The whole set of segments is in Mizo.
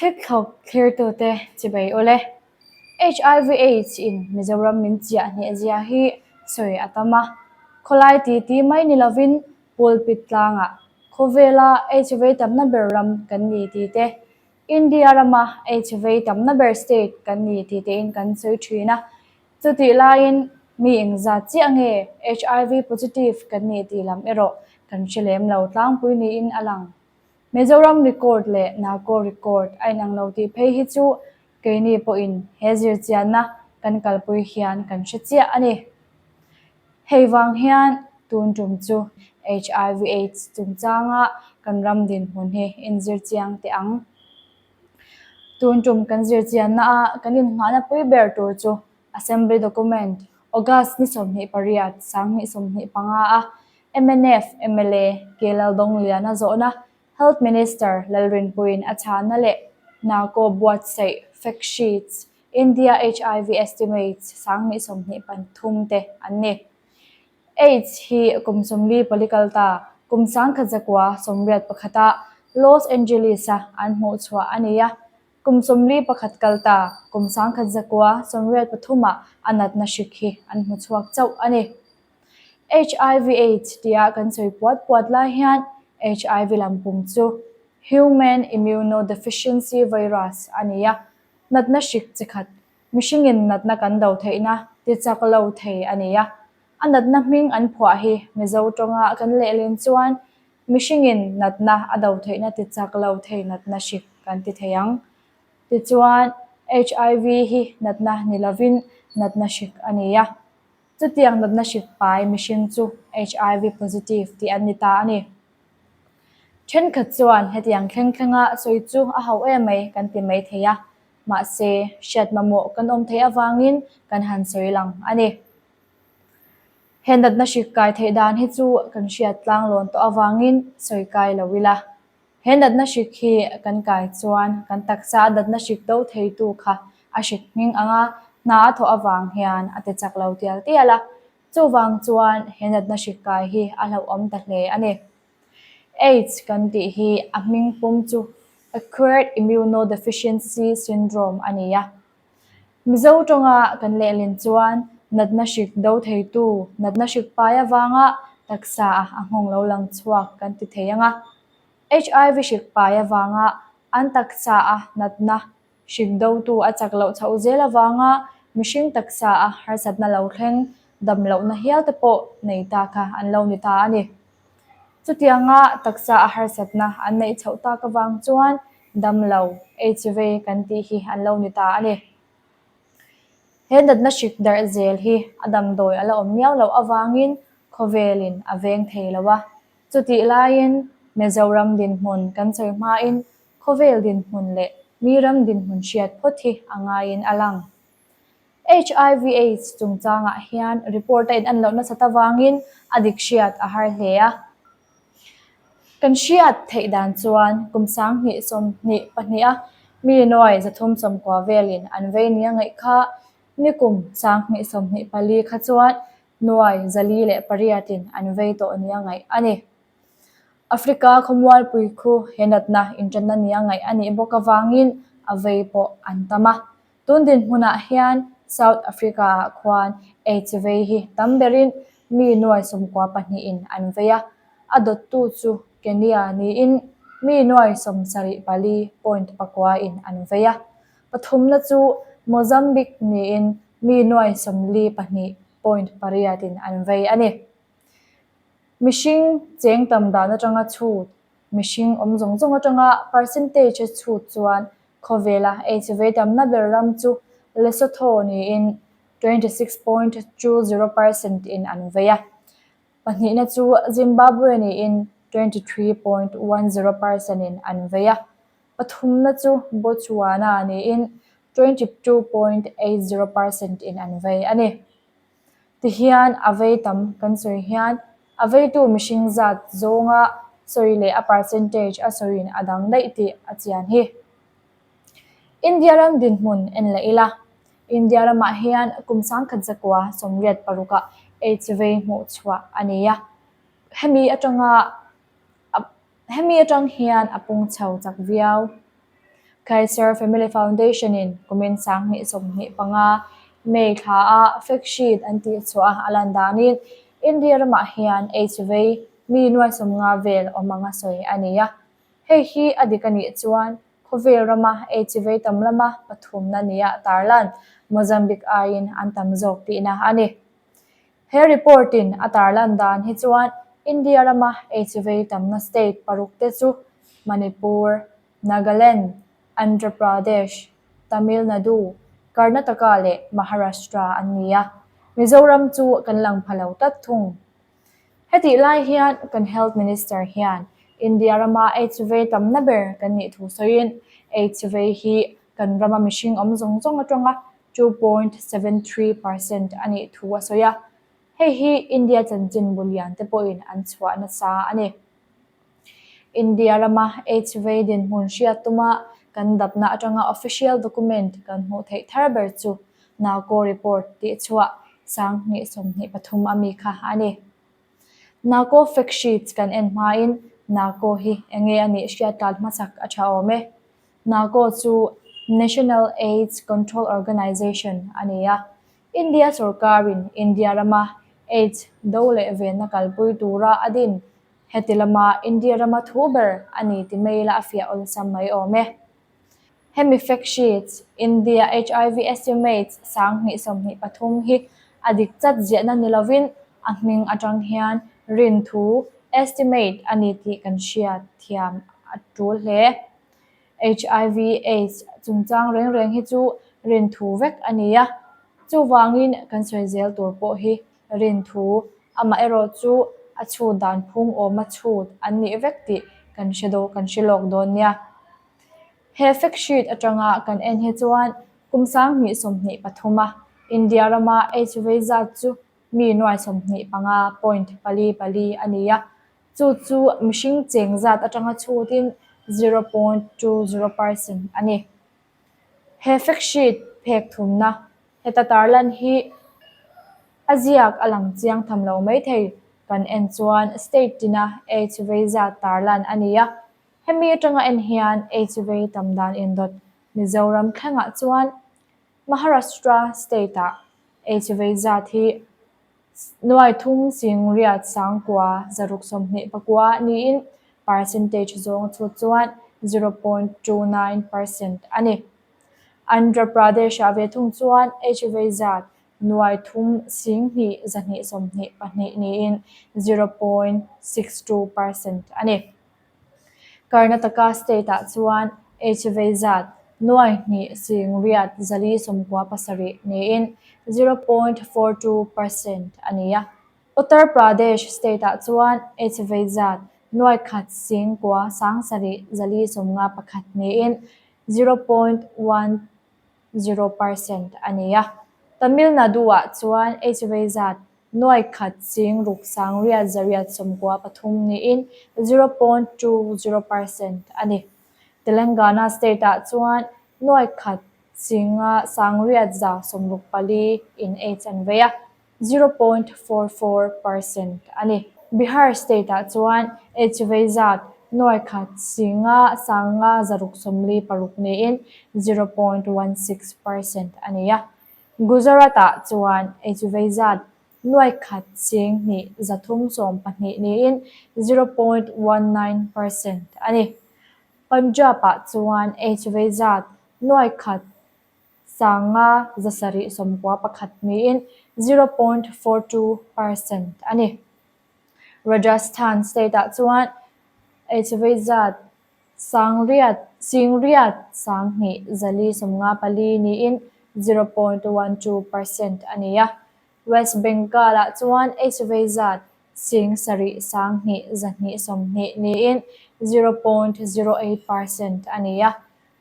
Thlikthlawk thlirtute chibei ule. Hiv Aids in Mizoram min chiah hneh zia hi sawi a tam a. Khawlai titi mai ni lovin pulpit tlangah khawvela HIV tamna ber ram kan ni tih te, India rama HIV tamna ber state kan ni tih tein kan sawi thin a. Chutih laiin mi engzat chiah nge HIV positive kan nih tih lam erawh kan hre lem lo tlangpui niin a lang. Mizoram record leh Nako record a inang lo tih phei hi chu keini pawhin he zirchianna kan kalpui hian kan hre chiah a ni. Hei vang hian tun tum chu HIV Aids chungchanga kan ram dinhmun hi inzirchiang teh ang. Tun tum kan zirchianna a kan inngahna pui ber tur chu Assembly Document August ni 28, 2025 a mnf mla K Laldawngliana zawhna Health Minister Lalrinpuiin a chhana leh Nako buatsaih Fact Sheets India HIV Estimates 2023 te an ni. Aids hi kum 44 kal ta kum 1981 a Los Angeles-a an hmuhchhuah a ni a, kum 41 kal ta kum 1983 ah a natna hrik hi an hmuchhuak chauh a ni. Hiv Aids tia kan sawi puat puat lai hian HIV lam pum chu Human Immunodeficiency Virus a ni a, natna hrik chi khat Mihringin natna kan do theihna ti chak lo thei a ni a, a natna hming an phuah hi Mizo tawnga kan lehlin chuan mihringin natna a do theihna ti chak lo thei natna hrik kan ti thei ang. Tichuan, HIV hi natna ni lovin natna hrik a ni a, chutiang natna hrik pai mihring chu HIV positive tih an ni ta a ni. Thenkhat chuan hetiang thleng thlenga sawi chu a hauh em mai kan ti mai thei a, Mahse, hriat mamawh kan awm theih avangin kan han sawi lang a ni. He natna hrik kai theih dan hi chu kan hriat tlanglawn tawh avangin sawi kai lo ila. He natna hrik hi kan kai chuan kan taksa a natna hrik do theitu kha a hrik hming anga hna a thawh avang hian a ti chak lo tial tial a. Chuvang chuan he natna hrik kai hi a hlauhawm ta hle a ni. Aids kan tih hi a hming pum chu Acquired Immunodeficiency Syndrome a ni a. Mizo tawnga kan lehlin chuan natna hrik do theitu natna hrik pai avanga taksa a nghawng lo lang chhuak kan ti thei ang a. HIV hrik pai avanga an taksa a natna Hrik dotu a chak loh chhoh zel avanga mihring taksa a harsatna lo thleng dam lohna hial te pawh nei ta kha an lo ni ta a ni. Chutianga taksa a harsatna an neih chhoh tak avang chuan dam lo, HIV, kan tih hi an lo ni ta a ni. He natna hrik darh zel hi a damdawi a la awm miau loh avangin khawvelin a veng thei lo a. Chutih laiin Mizoram dinhmun kan sawi hmain Khawvel dinhmun leh mi ram dinhmun hriat phawt hi a ngaiin a lang. Hiv Aids chungchangah hian report a in an loh nasat avangin a dik hriat a har hle a. Kan hriat theih dan chuan kum 2022 a mi nuai 390 velin an vei nia ngaih kha nikum 2024 kha chuan nuai 408 in an vei tawh nia ngaih a ni. Africa khawmualpui khu he natna inṭanna nia ngaih a nih bawk avangin a vei pawh an tam a. Tun dinhmunah hian South Africa-ah khuan AIDS vei hi tam berin mi nuai sawmkua pahnihin an vei a, a dawttu chu Kenya niin mi nuai 74 point pakuain an vei a. Pathumna chu Mozambique niin mi nuai 42 point pariatin an vei a ni. Mihring cheng tam dan atanga chhut, mihring awm zawng zawng atanga percentage a chhut chuan khawvela AIDS vei tamna ber ram chu Lesotho niin 26.20 percent in an vei a. Pahnihna chu Zimbabwe niin 23.10 percent in an vei a. Pathumna chu Botswana niin 22.80 percent in an vei a ni. Tihian a vei tam kan sawi hian a veitu mihring zat zawnga sawi leh a percentage a sawiin a dang daih tih a chian hi. India ram dinhmun en leh ila, India ramah hian kum 1986 ah AIDS vei hmuh chhuah a ni a, hemi atanga hemi atang hian a pung chho chak viau. Kaiser Family Foundation in kumin 2025 May thla a fact sheet an tih chhuah a lan danin India ramah hian AIDS vei mi nuai 50 vel awm anga sawi a ni a. Hei hi a dik a nih chuan khawvel rama AIDS vei tam lama pathumna nia tarlan Mozambique aiin an tam zawk tihna a ni. He report in a tarlan dan hi chuan India rama AIDS vei tamna state paruk te chu Manipur, Nagaland, Andhra Pradesh, Tamil Nadu, Karnataka leh Maharashtra an ni a, Mizoram chu kan lang pha lo tlat thung. Hetih lai hian kan Health Minister hian India rama AIDS vei tamna ber kan nih thu sawiin AIDS vei hi kan rama mihring awm zawng zawng atanga 2.73% a nih thu a sawi a, hei hi India chanchin bu lian te pawhin an chhuah nasa a ni. India rama AIDS vei dinhmun hriat tuma kan dapna atanga official document kan hmuh theih thar ber chu NACO report tih chhuah 2023 a mi kha a ni. NACO fact sheets kan en hmain NACO hi enge a nih hriat tlan hmasak a tha awm e. NACO chu National AIDS Control Organisation a ni a, India sorkarin India rama AIDS do leh venna kalpui tura a din Heti lama India rama thu ber a ni ti mai ila a fiah awlsam mai awm e. Hemi fact sheets, India HIV estimates 2023 hi a dik chat ziahna ni lovin a hming atang hian rin thu, estimate, a ni tih kan hriat thiam a tul hle. HIV AIDS chungchang reng reng hi chu rin thu vek a ni a, chuvangin kan sawi zel tur pawh hi rin thu, amah erawh chu a chhut dan phung awma chhut an nih vek tih kan hre daw kan hre lawk dawn nia. He fact sheet atanga kan en hi chuan kum 2023 a India rama AIDS vei zat chu mi nuai 25.44 a ni a, chu chu mihring cheng zat atanga chhutin 0.20% a ni. He fact sheet phek thumna heta tarlan hi a ziak a lang chiang tham lo maithei kan en chuan state tina AIDS vei zat tarlan a ni a, hemi atanga en hian AIDS vei tam dan indawt Mizoram thlengah chuan Maharashtra state-ah AIDS vei zat hi Nuai thum sing riat sangkua zaruk 29 niin percentage zawng chhut chuan 0.29% a ni. Andhra Pradesh-ah ve thung chuan HIV zat nuai thum sing hnih zahnih 22 niin 0.62% a ni. Karnataka state-ah chuan HIV zat nuai hnih sing riat zali 97 niin 0.42% a ni a. Uttar Pradesh state-ah chuan HIV zat nuai khat sing kua sang sarih zali 51 niin 0.10% a ni a. Tamil Nadu-ah chuan HIV zat nuai khat sing ruk sang riat zariat 93 niin 0.20% a ni. Telangana state-ah chuan nuai khat singa sang riat za 64 in AIDS an vei a, 0.44% a ni. Bihar state-ah chuan AIDS vei zat nuai khat singa sanga zaruk 46 niin 0.16% a ni a. Gujarat-ah chuan AIDS vei zat nuai khat sing hnih 312 niin 0.19% a ni. Punjab-ah chuan AIDS vei zat nuai khat sanga zasarih 91 niin 0.42% a ni. Rajasthan state-ah chuan AIDS vei zat sang riat sing riat sang hnih zali 54 niin 0.12% a ni a. West Bengal-ah chuan AIDS vei zat sing sarih sang hnih zahnih 20 niin 0.08% a ni a.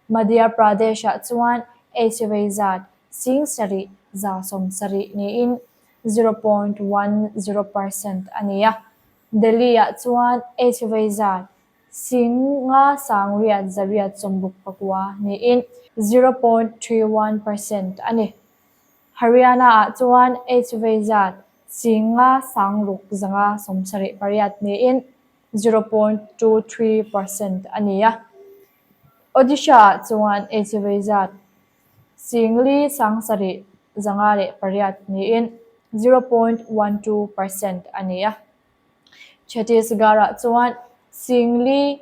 Madhya Pradesh-ah chuan AIDS vei zat sing sarih za 70 niin 0.10% a ni a. Delhi-ah chuan AIDS vei zat sing nga sang riat zariat 69 niin 0.31% a ni. Haryana-ah chuan AIDS vei zat sing nga sang ruk zanga 78 niin 0.23% a ni a. Odisha-ah chuan AIDS vei zat 4 7 508 niin 0.12% a ni a. Chhattisgarh-ah chuan 4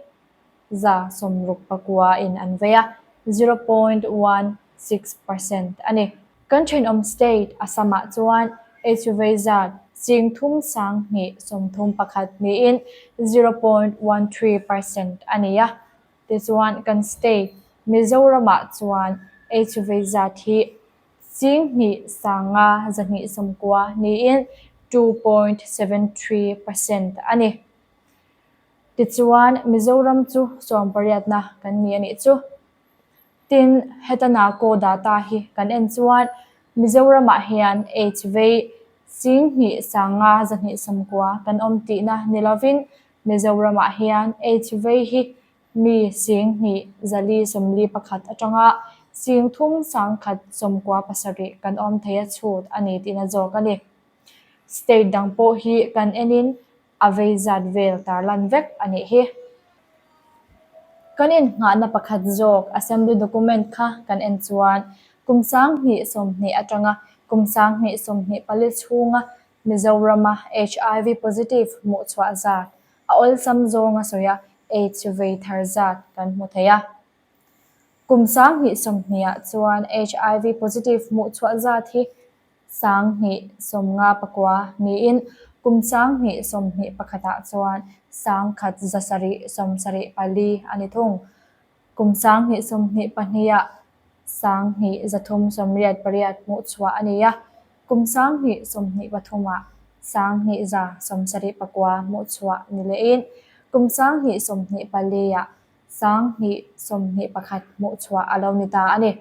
169 in an vei a, 0.16% a ni. Kan thenawm state Assam-ah chuan AIDS vei zat 3 2 31 niin 0.13% a ni a. Tichuan kan state Mizoram-ah chuan AIDS vei zat hi 2 5 290 niin 2.73% a ni. Tichuan Mizoram chu sawmpariatna kan ni a nih chu. Tin, heta NACO data hi kan en chuan Mizoramah hian AIDS vei 2 5 290 kan awm tihna ni lovin Mizoramah hian AIDS vei hi mi 2 441 atanga 3 197 kan awm thei a chhut a ni tihna zawk a ni. State dang pawh hi kan enin a vei zat vel tarlan vek a nih hi. Kan innghahna pakhat zawk Assembly document kha kan en chuan kum 2020 atanga kum 2024 chhunga Mizorama HIV positive hmuh chhuah zat a awlsam zawnga sawi a AIDS vei thar zat kan hmu thei a. Kum 2020 ah chuan HIV positive hmuh chhuah zat hi 2059 niin kum 2021 ah chuan 1774 a ni thung. Kum 2022 ah 2388 hmuh chhuah a ni a, kum 2023 ah 2179 hmuh chhuah ni lehin kum 2024 ah 2021 hmuh chhuah a lo ni ta a ni.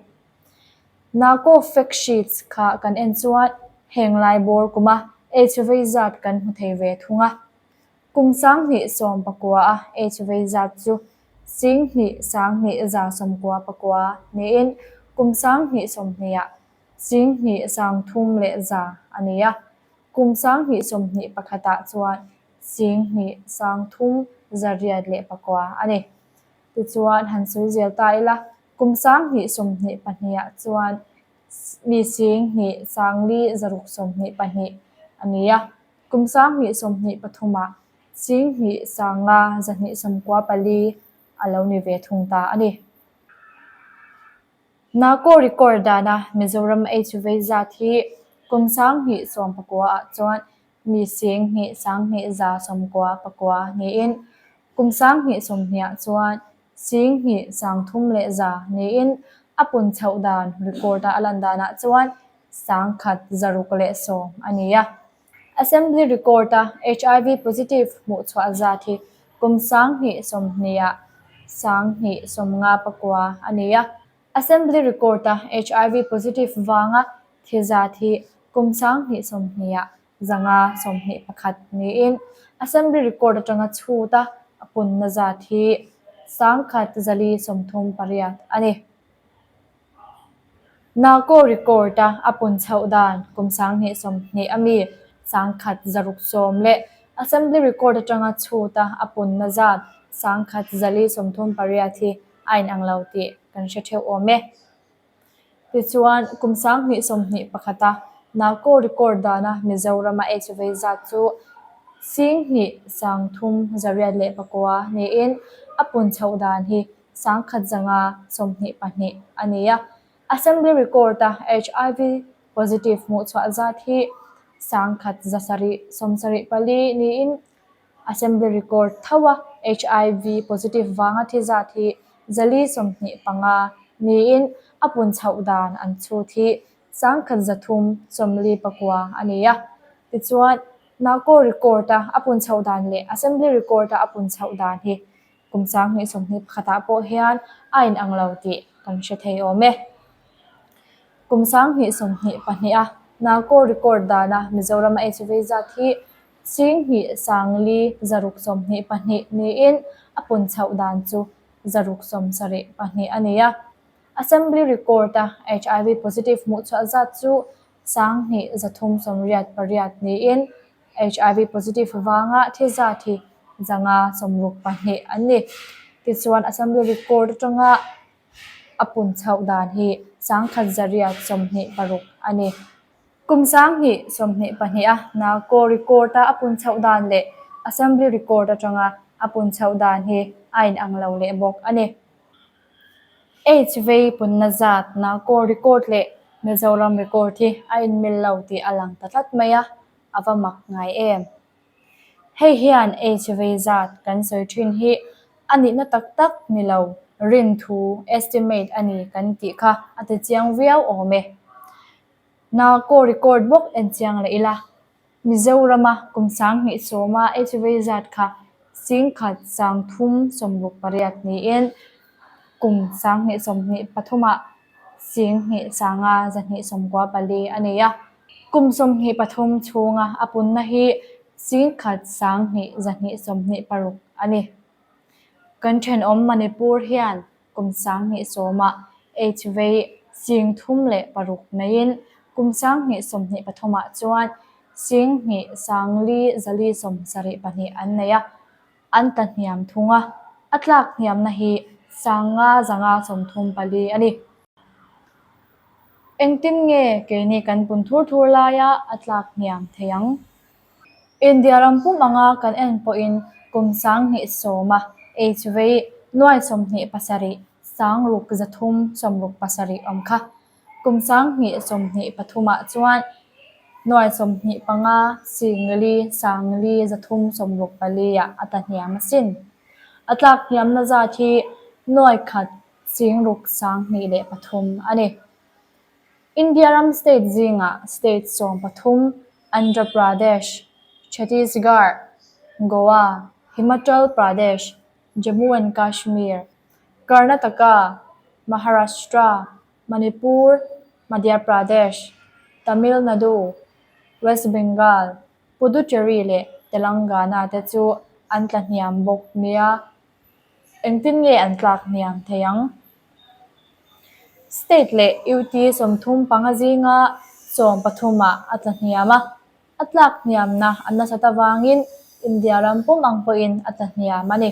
NACO fact sheets kha kan en chuan heng lai bawr kuma AIDS vei zat kan hmu thei ve thung a. Kum 2019 a AIDS vei zat chu 2 2 199 niin kum 2020 ah 2 3 100 a ni a. Kum 2021 ah chuan 2 2 3 809 a ni. Tichuan han sawi zel ta ila, kum 2022 ah chuan mi 2 4 622 a ni a. Kum 2023 ah 2 5 294 a lo ni ve thung ta a ni. NACO record dana Mizoram AIDS vei zat hi kum 2019 ah chuan mi 2 2 199 niin kum 2020 ah chuan 2 3 100 niin a pun chhoh dan record a a lan danah chuan 1,610 a ni a. Assembly record a HIV positive hmuh chhuah zat hi kum 2020 ah 2 159 a ni a. Assembly record a HIV positive vanga thi zat hi kum 2020 ah 521 niin Assembly record atanga chhut a a punna zat hi 1,438 a ni. NACO record a a pun chhoh dan kum 2020 a mi 1,610 leh Assembly record atanga chhut a a punna zat 1,438 hi a inang lo tih kan hre theuh awm e. Tichuan kum 2021 a NACO record dana Mizorama AIDS vei zat chu 2 3 809 niin a pun chhoh dan hi 1,522 a ni a. Assembly record a HIV positive hmuh chhuah zat hi 1,774 niin Assembly record tho a HIV positive vanga thi zat hi 425 niin a pun chhoh dan an chhut hi 1,349 a ni a. Tichuan NACO record a a pun chhoh dan leh Assembly record a a pun chhoh dan hi kum 2021 ah pawh hian a inang lo tih kan hre thei awm e. Kum 2022 a NACO record dana Mizoram a AIDS vei zat hi 2 4 622 niin a pun chhoh dan chu 672 a ni a. Assembly record a HIV positive hmuh chhuah zat chu 2 388 niin HIV positive vanga thi zat hi 562 an ni. Tichuan Assembly record atanga a pun chhoh dan hi 1126 a ni. Kum 2022 a NALCO record a a pun chhoh dan leh Assembly record atanga a pun chhoh dan hi a inang lo leh bawk a ni. Aids vei punna zat NALCO record leh Mizoram record hi a inmil lo tih a lang ta tlat mai a, a va mak ngai em. Hei hian aids vei zat kan sawi thin hi a nihna tak tak ni lo, rin thu, estimate, a ni kan tih kha a ti chiang viau awm e. Nalco record bawk en chiang leh ila, Mizorama kum 2010 a aids vei zat kha 1368 niin kum 2023 ah 2,594 a nei a. Kum 23 chhunga a punna hi 1,226 a ni. Kan thenawm Manipur hian kum 2010 ah aids vei 36 neiin kum 2023 ah chuan 2,472 an nei a. An tla hniam thung a, a tlak hniamna hi 5,534 a ni. Engtin nge keini kan pun thur thur laia a tlak hniam thei ang? India ram pum anga kan en pawhin kum 2010 a aids vei nuai 27 6,367 awm kha. Kum 2023 ah chuan nuai 25 singli sangli 364 ah a ta hniam asin. A tlak hniamna zat hi nuai khat 6,203 a ni. India ram state zingah state 13 Andhra Pradesh, Chhattisgarh, Goa, Himachal Pradesh, Jammu and Kashmir, Karnataka, Maharashtra, Manipur, Madhya Pradesh, Tamil Nadu, West Bengal, Puducherry leh Telangana te chu an tla hniam bawk nia. Engtin nge an tlak hniam thei ang? State leh UT 35 zinga 13 ah a tla hniam a, a tlak hniamna a nasat avangin India ram pum ang pawhin a tla hniam a ni.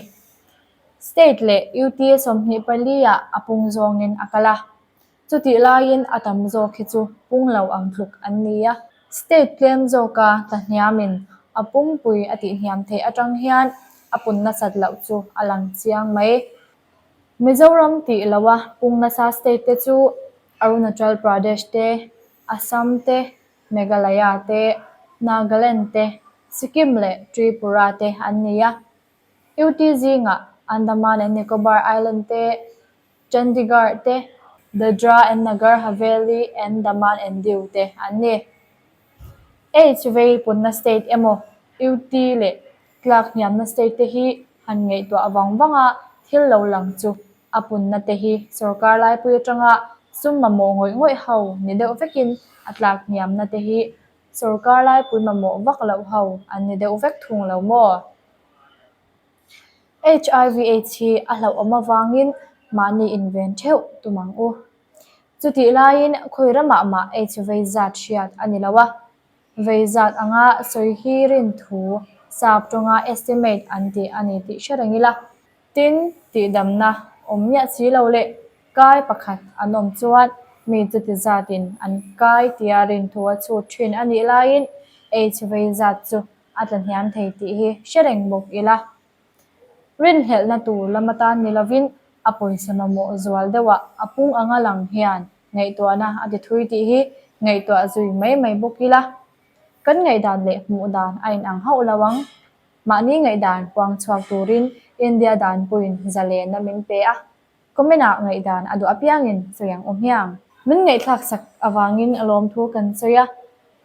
State leh UT 24 ah a pung zawngin a kal a. Chutih laiin a tam zawk hi chu pung lo ang tluk an ni a. State tlem zawka tla hniamin a pumpui a tih hniam theih atang hian a pun nasat loh chu a lang chiang mai. Mizoram tih loa pung nasa state te chu Arunachal Pradesh te, Assam te, Meghalaya te, Nagaland te, Sikkim leh Tripura te an ni a. UT zingah Andaman and Nicobar Island te, Chandigarh te, Dadra and Nagar Haveli and Daman and Diu te an ni. Aids vei punna state emaw UT leh tlak hniamna state te hi han ngaihtuah vang vanga thil lo lang chu a punna te hi sorkar laipui atanga sum mamawh ngawih ngawih ho ni deuh vekin a tlak hniamna te hi sorkar laipui mamawh vak loh ho an ni deuh vek thung lo maw? HIV Aids hi a hlauhawm avangin mahni inven theuh tum ang u. Chutih laiin khawi ramah mah Aids vei zat hriat a ni lo a, vei zat anga sawi hi rin thu sap tawnga estimate an tih a ni tih hre reng ila. Tin, tihdamna awm miah si lo leh kai pakhat an awm chuan mi chuti zatin an kai tia rin thu a chhut thin a nih laiin Aids vei zat chu a tla hniam thei tih hi hre reng bawk ila. Rinhlelhna tur lam atan ni lovin a pawisa mamawh zual deuhah a pung anga lang hian ngaihtuahna a ti thui tih hi ngaihtuah zui mai mai bawk ila. Kan ngaihdan leh hmuh dan a inang hauh lo ang. Mahni ngaihdan puang chhuak turin India danpuiin zalenna min pe a. Comment-ah ngaihdan a duh apiangin sawi ang u hmiang. Min ngaihthlak sak avangin lawmthu kan sawi a,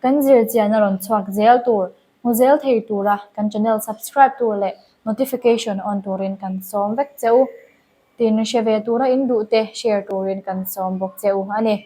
kan zirchian a rawn chhuak zel tur, hmu zel thei tura kan channel subscribe tur leh notification on turin kan sawm vek che u. Tin, hre ve tura in duh te share turin kan sawm bawk che u a ni.